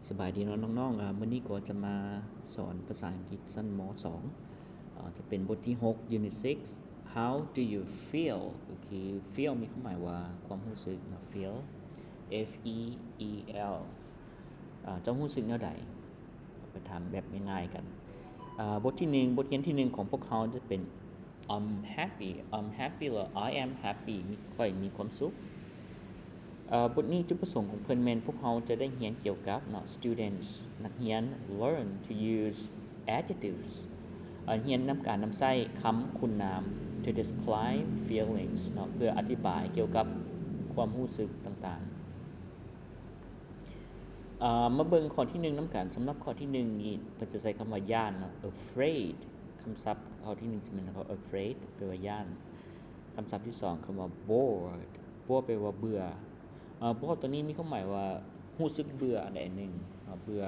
ສະບາຍດີເນາະນ້ອງໆ ອາ ມື້ນີ້ກໍຈະມາສອນພາສາອັງກິດຊັ້ນ ມ.ສອງ ອາ ຈະເປັນບົດທີຫົກ Unit six How do you feel ກໍຄື feel ມີຄວາມໝາຍວ່າຄວາມຮູ້ສຶກເນາະ feel F E E L ອາ ເຈົ້າຮູ້ສຶກແນວໃດ? ໄປຖາມແບບງ່າຍໆກັນ ອາ ບົດທີໜຶ່ງ ບົດຮຽນທີໜຶ່ງຂອງພວກເຮົາຈະເປັນ I'm happy I'm happy ຫຼື I am happy ມີ ຂ້ອຍມີຄວາມສຸກ. ເອີ ບົດນີ້ຈຸດປະສົງຂອງເພິ່ນແມ່ນພວກເຮົາຈະໄດ້ຮຽນກ່ຽວກັບເນາະ students ນັກຮຽນ learn to use adjectives ເອີ ຮຽນນຳການນຳໃຊ້ຄຳຄຸນນາມ to describe feelings ເນາະ ເພື່ອອະທິບາຍກ່ຽວກັບຄວາມຮູ້ສຶກຕ່າງໆ. ເອີ ມາເບິ່ງຂໍ້ທີໜຶ່ງນຳກັນ. ສຳລັບຂໍ້ທີໜຶ່ງນີ້ ເພິ່ນຈະໃຊ້ຄຳວ່າຢ້ານເນາະ afraid ຄຳສັບຂໍ້ທີໜຶ່ງຈະແມ່ນຄຳວ່າ afraid ແປວ່າຢ້ານ. ຄຳສັບທີສອງ ຄຳວ່າ bored bored ແປວ່າເບື່ອ. ເອີ bored ຕົວນີ້ມີຄວາມໝາຍວ່າຮູ້ສຶກເບື່ອອັນໃດອັນໜຶ່ງເນາະ ເບື່ອ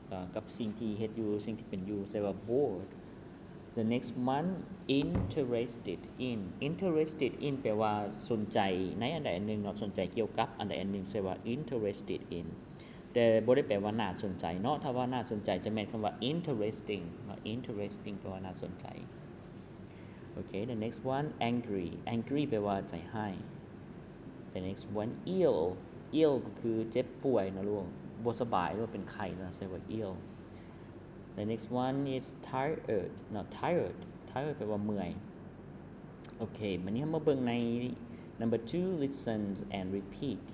ເອີ ກັບສິ່ງທີ່ເຮັດຢູ່ ສິ່ງທີ່ເປັນຢູ່ ໃຊ້ວ່າ bored. The next one interested in interested in ແປວ່າສົນໃຈໃນອັນໃດອັນໜຶ່ງເນາະ ສົນໃຈກ່ຽວກັບອັນໃດອັນໜຶ່ງ ໃຊ້ວ່າ interested in ແຕ່ບໍ່ໄດ້ແປວ່າໜ້າສົນໃຈເນາະ ຖ້າວ່າໜ້າສົນໃຈຈະແມ່ນຄຳວ່າ interesting ເນາະ interesting ແປວ່າໜ້າສົນໃຈ. ໂອເຄ the next one angry angry ແປວ່າໃຈຮ້າຍ. The next one ill ill ກໍຄືເຈັບປ່ວຍເນາະລູກ ບໍ່ສະບາຍ ຫຼືວ່າເປັນໄຂ້ເນາະ ໃຊ້ວ່າ ill. The next one is tired ເນາະ tired tired ແປວ່າເມື່ອຍ. ໂອເຄ ບາດນີ້ເຮົາມາເບິ່ງໃນ number two listen and repeat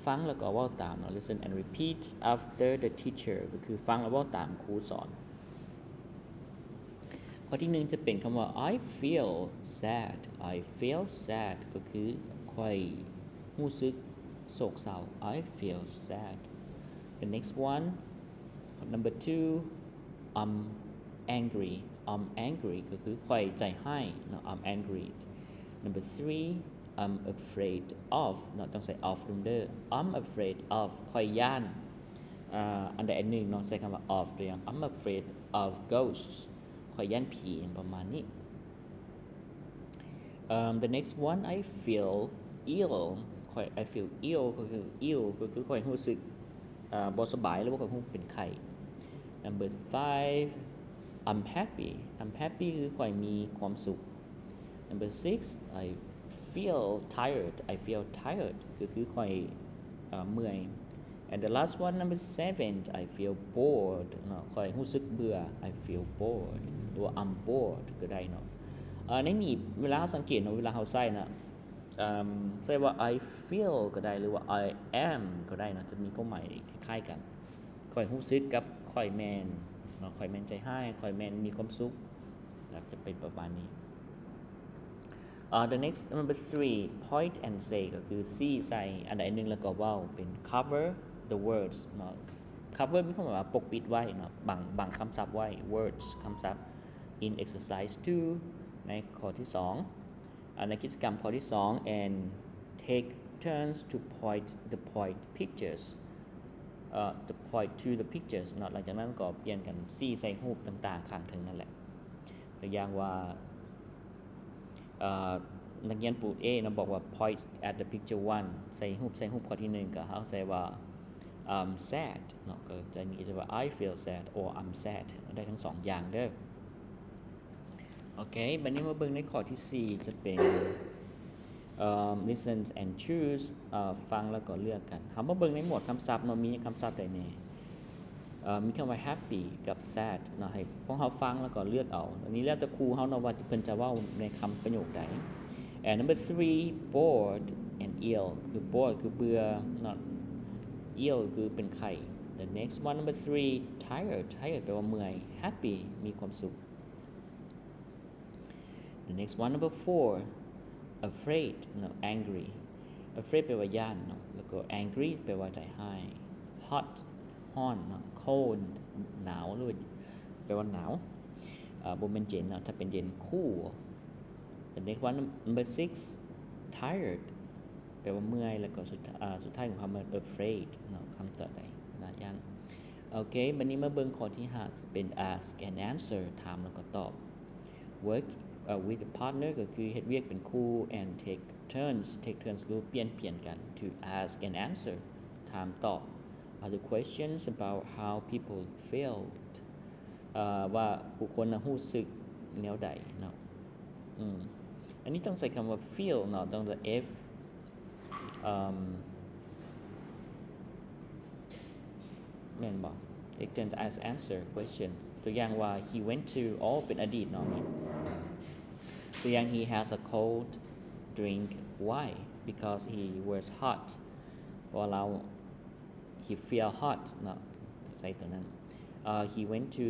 ຟັງແລ້ວກໍເວົ້າຕາມເນາະ listen and repeat after the teacher ກໍຄືຟັງແລ້ວເວົ້າຕາມຄູສອນ. ຂໍ້ທີໜຶ່ງຈະເປັນຄຳວ່າ I feel sad I feel sad ກໍຄືຂ້ອຍຮູ້ສຶກໂສກເສົ້າ I feel sad. The next one number two I'm angry I'm angry ກໍຄືຂ້ອຍໃຈຮ້າຍເນາະ I'm angry. Number three I'm afraid of ເນາະ ຕ້ອງໃສ່ of ນຳເດີ I'm afraid of ຂ້ອຍຢ້ານ ອາ ອັນໃດອັນໜຶ່ງເນາະ ໃຊ້ຄຳວ່າ of ຕົວຢ່າງ I'm afraid of ghosts ຂ້ອຍຢ້ານຜີ ປະມານນີ້. ເອີ the next one I feel ill ຂ້ອຍ I feel ill ກໍຄື ill ກໍຄືຂ້ອຍຮູ້ສຶກ ເອີ ບໍ່ສະບາຍ ຫຼືວ່າຂ້ອຍຮູ້ເປັນໄຂ້. Number five I'm happy I'm happy ຄືຂ້ອຍມີຄວາມສຸກ. Number six I feel tired I feel tired ກໍຄືຂ້ອຍ ເອີ ເມື່ອຍ. And the last one number seven I feel bored ເນາະ ຂ້ອຍຮູ້ສຶກເບື່ອ I feel bored ຫຼືວ່າ I'm bored ກໍໄດ້ເນາະ. ເອີ ໃນນີ້ເວລາເຮົາສັງເກດເນາະ ເວລາເຮົາໃຊ້ເນາະ ເອີ ໃຊ້ວ່າ I feel ກໍໄດ້ ຫຼືວ່າ I am ກໍໄດ້ເນາະ ຈະມີຄວາມໝາຍຄ້າຍໆກັນ. ຂ້ອຍຮູ້ສຶກກັບຂ້ອຍແມ່ນເນາະ ຂ້ອຍແມ່ນໃຈຮ້າຍ ຂ້ອຍແມ່ນມີຄວາມສຸກ ແລ້ວຈະເປັນປະມານນີ້. ເອີ the next number three point and say ກໍຄືຊີ້ໃສ່ອັນໃດອັນໜຶ່ງແລ້ວກໍເວົ້າ ເປັນ cover the words ເນາະ cover ມີຄວາມໝາຍວ່າປົກປິດໄວ້ເນາະ ບັງ ບັງຄຳສັບໄວ້ words ຄຳສັບ. In exercise two ໃນຂໍ້ທີສອງ ອາ ໃນກິດຈະກຳຂໍ້ທີສອງ and take turns to point the point pictures ເອີ the point to the pictures ເນາະ ຫຼັງຈາກນັ້ນກໍປ່ຽນກັນຊີ້ໃສ່ຮູບຕ່າງໆຂ້າງເທິງນັ້ນແຫຼະ. ຕົວຢ່າງວ່າ ເອີ ນັກຮຽນປູ A ເນາະ ບອກວ່າ point at the picture one ໃສ່ຮູບ ໃສ່ຮູບຂໍ້ທີໜຶ່ງ ກໍເຮົາໃສ່ວ່າ I'm sad ເນາະ ກໍຈະມີວ່າ I feel sad or I'm sad ໄດ້ທັງສອງຢ່າງເດີ. ໂອເຄ ບາດນີ້ມາເບິ່ງໃນຂໍ້ທີສີ່ ຈະເປັນ ເອີ listen and choose ເອີ ຟັງແລ້ວກໍເລືອກກັນ. ເຮົາມາເບິ່ງໃນໝວດຄຳສັບເນາະ ມີຄຳສັບໃດແດ່? ເອີ ມີຄຳວ່າ happy ກັບ sad ເນາະ ໃຫ້ພວກເຮົາຟັງແລ້ວກໍເລືອກເອົາ. ອັນນີ້ແລ້ວແຕ່ຄູເຮົາເນາະວ່າເພິ່ນຈະເວົ້າໃນຄຳປະໂຫຍກໃດ. And number three bored and ill ຄື bored ຄືເບື່ອເນາະ ill ຄືເປັນໄຂ້. The next one number three tired tired ແປວ່າເມື່ອຍ happy ມີຄວາມສຸກ. The next one number four afraid ເນາະ angry afraid ແປວ່າຢ້ານເນາະ ແລ້ວກໍ angry ແປວ່າໃຈຮ້າຍ. Hot ຮ້ອນເນາະ cold ໜາວ ຫຼືວ່າແປວ່າໜາວ ເອີ ບໍ່ແມ່ນເຢັນເນາະ ຖ້າເປັນເຢັນ cool. The next one number six tired ແປວ່າເມື່ອຍ ແລ້ວກໍສຸດ ເອີ ສຸດທ້າຍຂອງຄຳວ່າ afraid ເນາະ ຄຳຕອບໃດ ໜ້າຢ້ານ. ໂອເຄ ບາດນີ້ມາເບິ່ງຂໍ້ທີຫ້າ ຈະເປັນ ask and answer ຖາມແລ້ວກໍຕອບ. Work with a partner ກໍຄືເຮັດວຽກເປັນຄູ່ and take turns take turns ກໍຄືປ່ຽນປ່ຽນກັນ to ask and answer ຖາມຕອບ. other questions about how people felt ເອີ່ ວ່າຜູ້ຄົນນະຮູ້ສຶກແນວໃດເນາະ. ອືມ ອັນນີ້ຕ້ອງໃຊ້ຄຳວ່າ feel ເນາະ ຕ້ອງ F ເອີ່ມ ແມ່ນບໍ່? Take turns as answer questions. ຕົວຢ່າງວ່າ he went to ອໍ ເປັນອະດີດເນາະນີ້. ຕົວຢ່າງ he has a cold drink. Why? Because he was hot. ເພາະວ່າລາວ he feel hot ເນາະ ໃສ່ຕົວນັ້ນ. ເອີ່ he went to,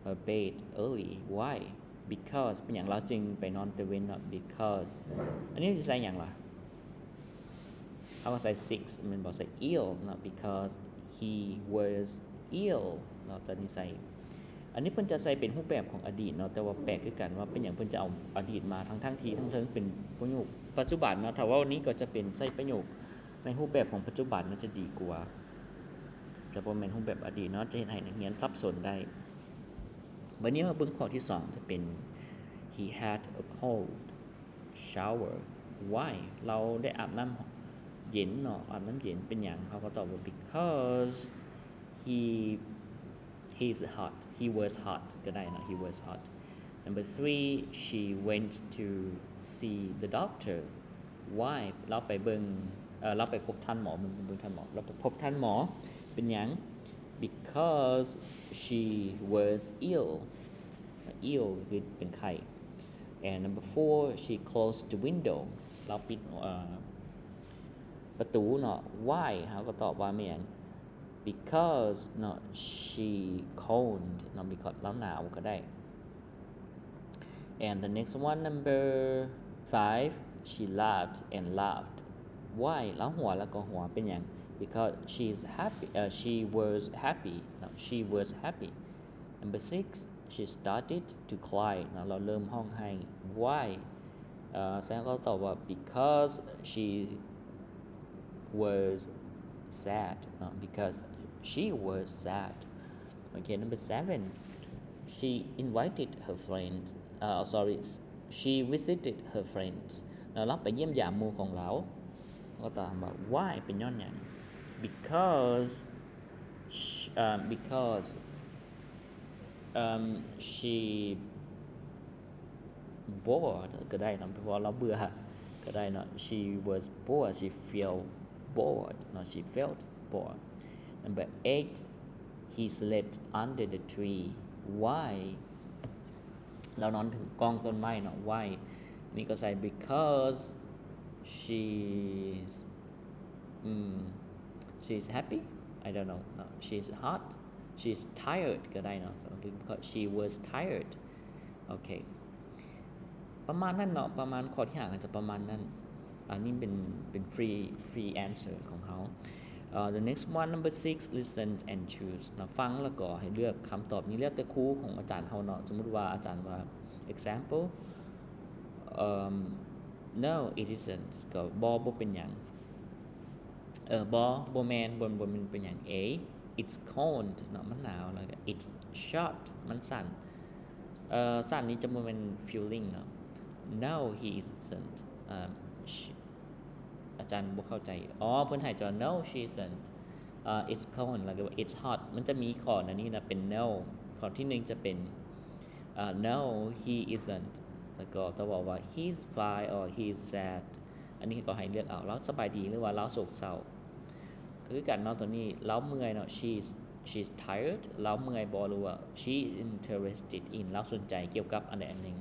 uh, bed early. Why? Because ເປັນຫຍັງລາວຈຶ່ງໄປນອນແຕ່ເວັນເນາະ? Because ອັນນີ້ຊິໃສ່ຫຍັງລະ? ເຮົາກໍໃສ່ six ແມ່ນບໍ່? ໃສ່ ill ເນາະ because he was ill ເນາະ ຕົວນີ້ໃສ່. ອັນນີ້ເພິ່ນຈະໃສ່ເປັນຮູບແບບຂອງອະດີດເນາະ ແຕ່ວ່າແປກຄືກັນວ່າເປັນຫຍັງເພິ່ນຈະເອົາອະດີດມາທັງໆທີ່ທັງເທິງເປັນປະໂຫຍກປັດຈຸບັນເນາະ. ຖ້າເວົ້ານີ້ກໍຈະເປັນໃສ່ປະໂຫຍກໃນຮູບແບບຂອງປັດຈຸບັນ ມັນຈະດີກວ່າ ຈະບໍ່ແມ່ນຮູບແບບອະດີດເນາະ ຈະເຮັດໃຫ້ນັກຮຽນສັບສົນໄດ້. ບັດນີ້ມາເບິ່ງຂໍ້ທີສອງ ຈະເປັນ he had a cold shower. Why? ລາວໄດ້ອາບນ້ຳເຢັນເນາະ ອາບນ້ຳເຢັນ. ເປັນຫຍັງ? ເຮົາກໍຕອບວ່າ because he, he's hot, he was hot ກໍໄດ້ເນາະ he was hot. Number three, she went to see the doctor. Why? ລາວໄປເບິ່ງ ເອີ່ ລາວໄປພົບທ່ານໝໍ ເບິ່ງ ເບິ່ງທ່ານໝໍ ລາວໄປພົບທ່ານໝໍ. ເປັນຫຍັງ? Because she was ill. Ill ກໍຄືເປັນໄຂ້. And number four, she closed the window. ລາວປິດ ເອີ່ ປະຕູເນາະ. Why? ເຮົາກໍຕອບວ່າແມ່ນຫຍັງ? Because ເນາະ she cold ເນາະ because ລາວໜາວກໍໄດ້. And the next one, number five, she laughed and laughed. Why? ລາວຫົວແລ້ວກໍຫົວ. ເປັນຫຍັງ? Because she's happy, ເອີ່ she was happy ເນາະ she was happy. Number six, she started to cry ເນາະ ລາວເລີ່ມຮ້ອງໄຫ້. Why? ເອີ່ ແສດງກໍຕອບວ່າ because she was sad ເນາະ because she was sad. Okay, number seven, she invited her friends, ເອີ່ sorry, she visited her friends ເນາະ ລາວໄປຢ້ຽມຢາມໝູ່ຂອງລາວ. ກໍຕອບວ່າ why? ເປັນຍ້ອນຫຍັງ? Because sh- um, because um, she bored ກໍໄດ້ເນາະ ເພາະວ່າລາວເບື່ອກໍໄດ້ເນາະ. She was bored, she felt bored ເນາະ she felt bored. Number eight, he slept under the tree. Why? ລາວນອນເທິງກ້ອງຕົ້ນໄມ້ເນາະ. Why? ນີ້ກໍໃສ່ because she's ອືມ she's happy. I don't know ເນາະ she's hot, she's tired ກໍໄດ້ເນາະ because she was tired. ໂອເຄ ປະມານນັ້ນເນາະ ປະມານຂໍ້ທີຫ້າກໍຈະປະມານນັ້ນ. ອັນນີ້ເປັນ ເປັນ free free answer ຂອງເຮົາ. ເອີ່ the next one, number six, listen and choose ເນາະ ຟັງແລ້ວກໍໃຫ້ເລືອກຄຳຕອບ. ນີ້ແລ້ວແຕ່ຄູຂອງອາຈານເຮົາເນາະ. ສົມມຸດວ່າອາຈານວ່າ example, um, no, it isn't ກໍບໍ່ ບໍ່ເປັນຫຍັງ. ເອີ ບໍ່ ບໍ່ແມ່ນ ບໍ່ ບໍ່ແມ່ນເປັນຫຍັງ. A, it's cold ເນາະ ມັນໜາວ. ແລ້ວກໍ it's short ມັນສັ້ນ. ເອີ ສັ້ນນີ້ຈະບໍ່ແມ່ນ feeling ເນາະ. No, he isn't. ເອີ sh- ອາຈານບໍ່ເຂົ້າໃຈ. ອໍ ເພິ່ນໃຫ້ຈະ no, she isn't. ເອີ it's cold ແລ້ວກໍ it's hot ມັນຈະມີຂໍ້ໃນນີ້ນະ ເປັນ no. ຂໍ້ທີໜຶ່ງຈະເປັນ ເອີ no, he isn't ແລ້ວກໍຕ້ອງບອກວ່າ he's fine or he's sad. ອັນນີ້ກໍໃຫ້ເລືອກເອົາ ລາວສະບາຍດີ ຫຼືວ່າລາວໂສກເສົ້າ. ຄືກັນເນາະ ຕົວນີ້ລາວເມື່ອຍເນາະ she's she's tired ລາວເມື່ອຍບໍ່ ຫຼືວ່າ she is interested in ລາວສົນໃຈກ່ຽວກັບອັນໃດອັນໜຶ່ງ.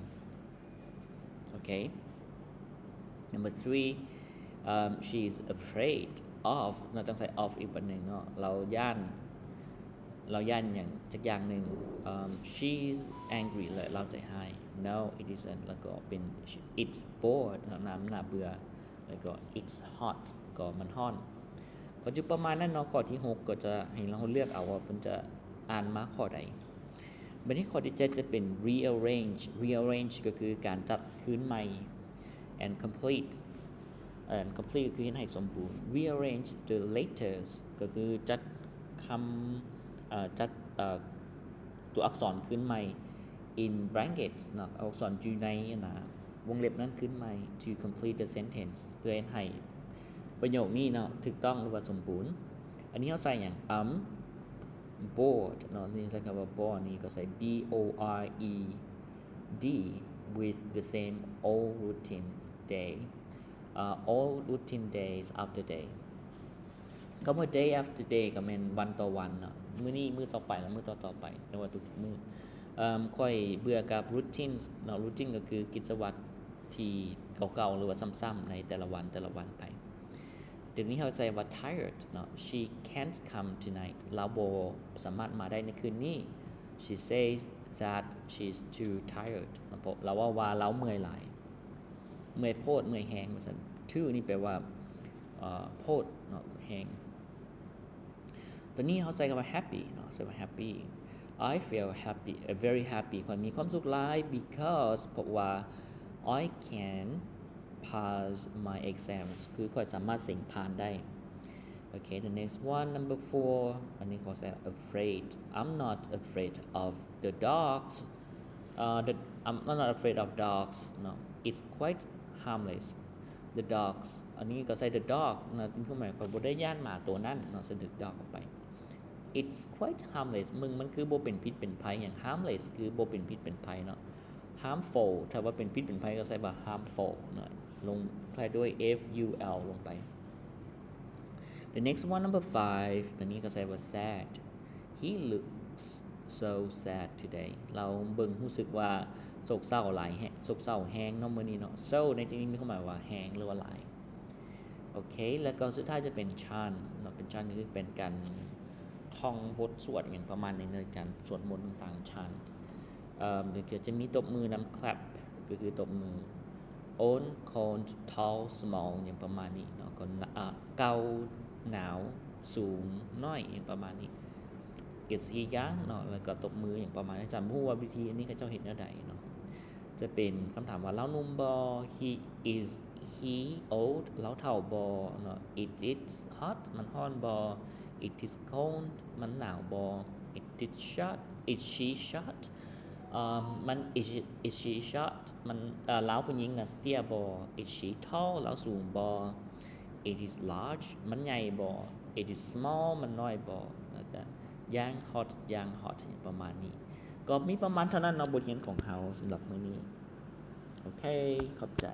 ໂອເຄ number three, um, she's afraid of ເນາະ ຕ້ອງໃສ່ of ອີກບັດໜຶ່ງເນາະ ລາວຢ້ານ ລາວຢ້ານຫຍັງຈັກຢ່າງໜຶ່ງ. Um, she's angry ແລະ ລາວໃຈຮ້າຍ. No, it isn't ແລ້ວກໍເປັນ it's bored ເນາະ ໜ້າ ໜ້າເບື່ອ ແລ້ວກໍ it's hot ກໍມັນຮ້ອນ. ກໍຢູ່ປະມານນັ້ນເນາະ. ຂໍ້ທີຫົກກໍຈະໃຫ້ເຮົາເລືອກເອົາວ່າເພິ່ນຈະອ່ານມາຂໍ້ໃດ. ບັດນີ້ຂໍ້ທີເຈັດຈະເປັນ rearrange. Rearrange ກໍຄືການຈັດຄືນໃໝ່ and complete and complete ກໍຄືເຮັດໃຫ້ສົມບູນ. Rearrange the letters ກໍຄືຈັດຄຳ ເອີ ຈັດ ເອີ ຕົວອັກສອນຄືນໃໝ່ in brackets ເນາະ ຕົວອັກສອນຢູ່ໃນ ອັນນະ ວົງເລັບນັ້ນຄືນໃໝ່ to complete the sentence ເພື່ອເຮັດໃຫ້ປະໂຫຍກນີ້ເນາະ ຖືກຕ້ອງ ຫຼືວ່າສົມບູນ. ອັນນີ້ເຮົາໃສ່ຫຍັງ? I'm bored ເນາະ. ນີ້ໃຊ້ຄຳວ່າ bored ນີ້ກໍໃສ່ B O R E D with the same old routine day, uh, old routine days after day. ຄຳວ່າ day after day ກໍແມ່ນວັນຕໍ່ວັນເນາະ, ມື້ນີ້ ມື້ຕໍ່ໄປ ແລະ ມື້ຕໍ່ໆໄປ ຫຼືວ່າທຸກໆມື້. ເອີ່ມ ຂ້ອຍເບື່ອກັບ routines ເນາະ. Routine ກໍຄືກິດຈະວັດທີ່ເກົ່າໆ ຫຼືວ່າຊ້ຳໆໃນແຕ່ລະວັນ ແຕ່ລະວັນໄປ. ດຽວນີ້ເຮົາໃຊ້ວ່າ tired ເນາະ. She can't come tonight. ລາວບໍ່ສາມາດມາໄດ້ໃນຄືນນີ້. She says that she's too tired ເນາະ. ເພາະລາວເວົ້າວ່າລາວເມື່ອຍຫຼາຍ. ເມື່ອຍໂພດ ເມື່ອຍແຮງວ່າຊັ້ນ. Too ນີ້ແປວ່າ ເອີ່ ໂພດເນາະ ແຮງ. ຕົວນີ້ເຮົາໃຊ້ຄຳວ່າ happy ເນາະ, ໃຊ້ວ່າ happy. I feel happy, uh, very happy. ຂ້ອຍມີຄວາມສຸກຫຼາຍ because ເພາະວ່າ I can pass my exams. ຄືຂ້ອຍສາມາດເສັງຜ່ານໄດ້. Okay, the next one, number four. ອັນນີ້ເຂົາໃຊ້ afraid. I'm not afraid of the dogs. Uh, the, I'm not afraid of dogs. No, it's quite harmless. The dogs. ອັນນີ້ກໍໃຊ້ the dog ເນາະ, ຄືໝາຍ ຂ້ອຍບໍ່ໄດ້ຢ້ານໝາໂຕນັ້ນເນາະ, ໃສ່ the dog ເຂົ້າໄປ. It's quite harmless. ມຶງ ມັນຄືບໍ່ເປັນພິດເປັນໄພຫຍັງ. Harmless ຄືບໍ່ເປັນພິດເປັນໄພເນາະ. Harmful ຖ້າວ່າເປັນພິດເປັນໄພກໍໃສ່ວ່າ harmful ເນາະ, ລົງທ້າຍດ້ວຍ F U L ລົງໄປ. The next one, number five. ຕົວນີ້ກໍໃສ່ວ່າ sad. He looks so sad today. ລາວເບິ່ງຮູ້ສຶກວ່າໂສກເສົ້າຫຼາຍແຮ-, ໂສກເສົ້າແຮງເນາະ ມື້ນີ້ເນາະ. So ໃນທີ່ນີ້ມີຄວາມໝາຍວ່າແຮງ ຫຼືວ່າຫຼາຍ. ໂອເຄ ແລ້ວກໍສຸດທ້າຍຈະເປັນ chant ເນາະ, ເປັນ chant ກໍຄືເປັນການທ່ອງບົດສວດຫຍັງປະມານນີ້ເນາະ, ການສວດມົນຕ່າງໆ chant. ເອີ່ມ ກໍຈະມີຕົບມືນຳ clap ກໍຄືຕົບມື. Old, cold, tall, small ຫຍັງປະມານນີ້ເນາະ, ກໍ ອາ ເກົ່າ, ໜາວ, ສູງ, ນ້ອຍ ຫຍັງປະມານນີ້. Is he young ເນາະ, ແລ້ວກໍຕົບມືຫຍັງປະມານນີ້. ຈະບໍ່ຮູ້ວ່າວິທີອັນນີ້ເຂົາເຈົ້າເຮັດແນວໃດເນາະ. ຈະເປັນຄຳຖາມວ່າ ລາວໜຸ່ມບໍ່? He, is he old? ລາວເຖົ້າບໍ່ເນາະ. It is hot? ມັນຮ້ອນບໍ່? It is cold? ມັນໜາວບໍ່? It is short? Is she short? ເອີ່ມ ມັນ is, is she short? ມັນ ເອີ່ ລາວຜູ້ຍິງນະເຕ້ຍບໍ່? Is she tall? ລາວສູງບໍ່? It is large? ມັນໃຫຍ່ບໍ່? It is small? ມັນນ້ອຍບໍ່? ນະຈະ ຢ່າງ hot ຢ່າງ hot ປະມານນີ້. ກໍມີປະມານເທົ່ານັ້ນເນາະ ບົດຮຽນຂອງເຮົາສຳລັບມື້ນີ້. ໂອເຄ ຂອບໃຈ.